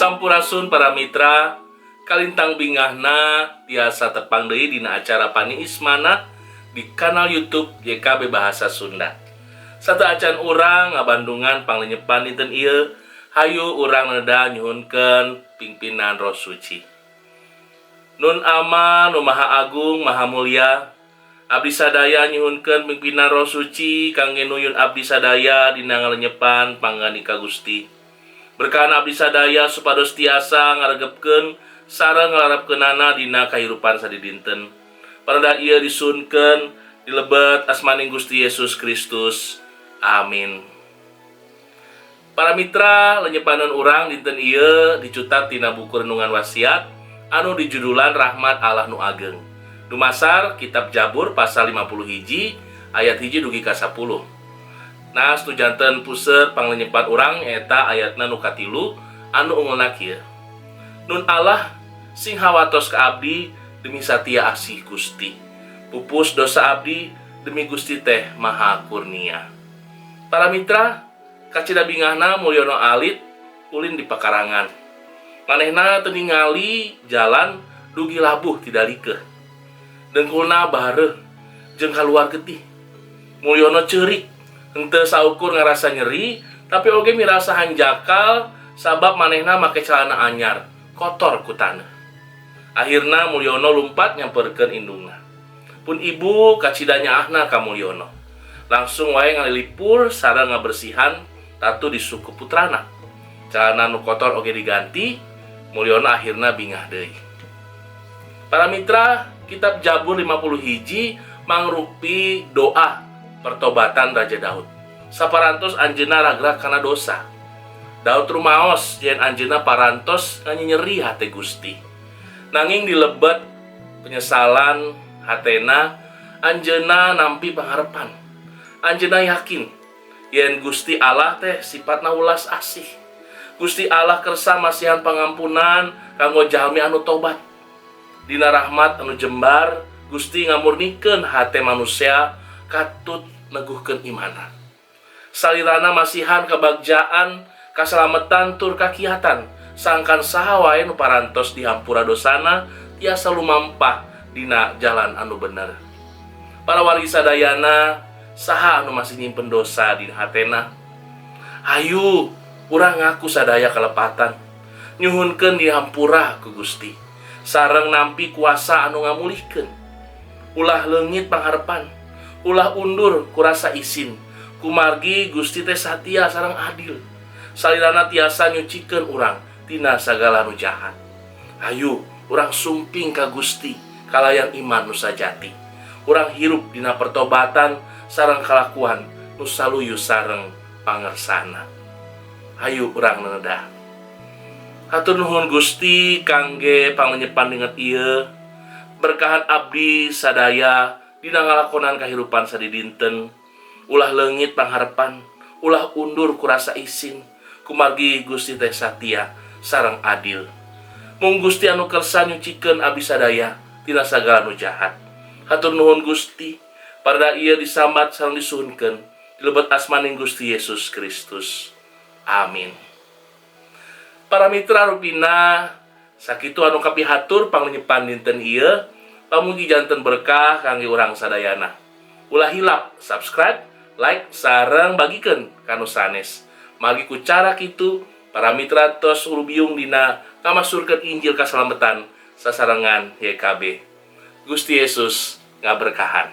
Sampurasun, para mitra. Kalintang bingahna tiasa tepang deui dina acara Paniis Manah di kanal YouTube YKB Bahasa Sunda. Sateuacan urang ngabandungan panglenyepan dinten ieu, hayu urang nedah nyuhunkeun pimpinan Roh Suci. Nun Ama nu Maha Agung, Maha Mulia, abdi sadaya nyuhunkeun pimpinan Roh Suci kangge nuyun abdi sadaya dina ngalenyepan pangandika Gusti. Berkahan abdi sadaya supados tiasa ngaregepkeun sareng ngalarapkeunana dina kahirupan sadidinten. Panedah ieu disuhunkeun di lebet asmaning Gusti Yesus Kristus. Amin. Para mitra, lenyepanan urang dinten ieu dicutat tina buku Renungan Wasiat anu dijudulan Rahmat Allah Nu Ageng. Dumasar Kitab Jabur pasal 50 hiji ayat 1 dugi ka 10. Nah, nu janten puseur panglenyepan urang eta ayatna nu 3 anu unggelna kieu. Nun Allah, sing hawatos ka abdi demi satia asih Gusti. Pupus dosa abdi demi Gusti teh Maha Kurnia. Para mitra, kacida bingahna Mulyono alit ulin di pekarangan. Manehna teu ningali jalan dugi labuh tina likeuh. Dengkulna bareuh jeung kaluar getih. Mulyono ceurik, henteu saukur ngarasa nyeri, tapi oge mirasa hanjakal sabab manehna make celana anyar, kotor ku taneuh. Akhirna Mulyono lumpat nyamperkeun indungna. Pun ibu kacida nyaahna ka Mulyono. Langsung wae ngalilipur sareng ngabersihan tatu di suku putrana. Celana nu kotor oge diganti, Mulyono akhirna bingah deui. Para mitra, Kitab Jabur 50 hiji mangrupi doa pertobatan Raja Daud. Saparantos anjeunna ragrag kana dosa. Daud rumaos yen anjeunna parantos nganyeri hate Gusti. Nanging di lebet penyesalan hatena, anjeunna nampi pangarepan. Anjeunna yakin yen Gusti Allah teh sifatna welas asih. Gusti Allah kersa masihan pangampunan kanggo jalmi anu tobat. Dina rahmat anu jembar, Gusti ngamurnikeun hate manusia katut neguhkeun imana. Salirana masihan kebagjaan, kasalamatan tur kakiatan, sangkan saha wae nu parantos dihampura dosana tiasa lumampah dina jalan anu bener. Para wargi sadayana, saha anu masih nyimpen dosa di hatena? Hayu urang ngaku sadaya kalepatan. Nyuhunkeun dihampura ku Gusti. Sareng nampi kuasa anu ngamulihkeun. Ulah leungit pangharepan. Ulah undur ku rasa isin. Kumargi Gusti teh satia sareng adil. Salirana tiasa nyucikeun urang tina sagala nu jahat. Hayu urang sumping ka Gusti kalayan iman nu sajati. Urang hirup dina pertobatan sareng kalakuan nu saluyu sareng pangersana. Hayu urang nenedah. Hatur nuhun, Gusti, kangge panglenyepan dinget ieu. Berkahan abdi sadaya dina ngalakonan kahirupan sadidinten. Ulah leungit pangharepan, ulah undur ku rasa isin. Kumargi Gusti teh satia sareng adil. Mung Gusti anu kersa nyucikeun abdi sadaya tina sagala nu jahat. Hatur nuhun, Gusti. Panedah ieu disambat sareng disuhunkeun di lebet asmaning Gusti Yesus Kristus. Amin. Para mitra, rupina sakitu anu kapihatur panglenyepan dinten ieu. Pamugi janten berkah kangge urang sadayana. Ulah hilap subscribe, like, sareng bagikeun ka nu sanes. Margi ku cara kitu para mitra tos urubiung dina ngamasurkeun Injil kasalamatan sasarengan YKB. Gusti Yesus ngaberkahan.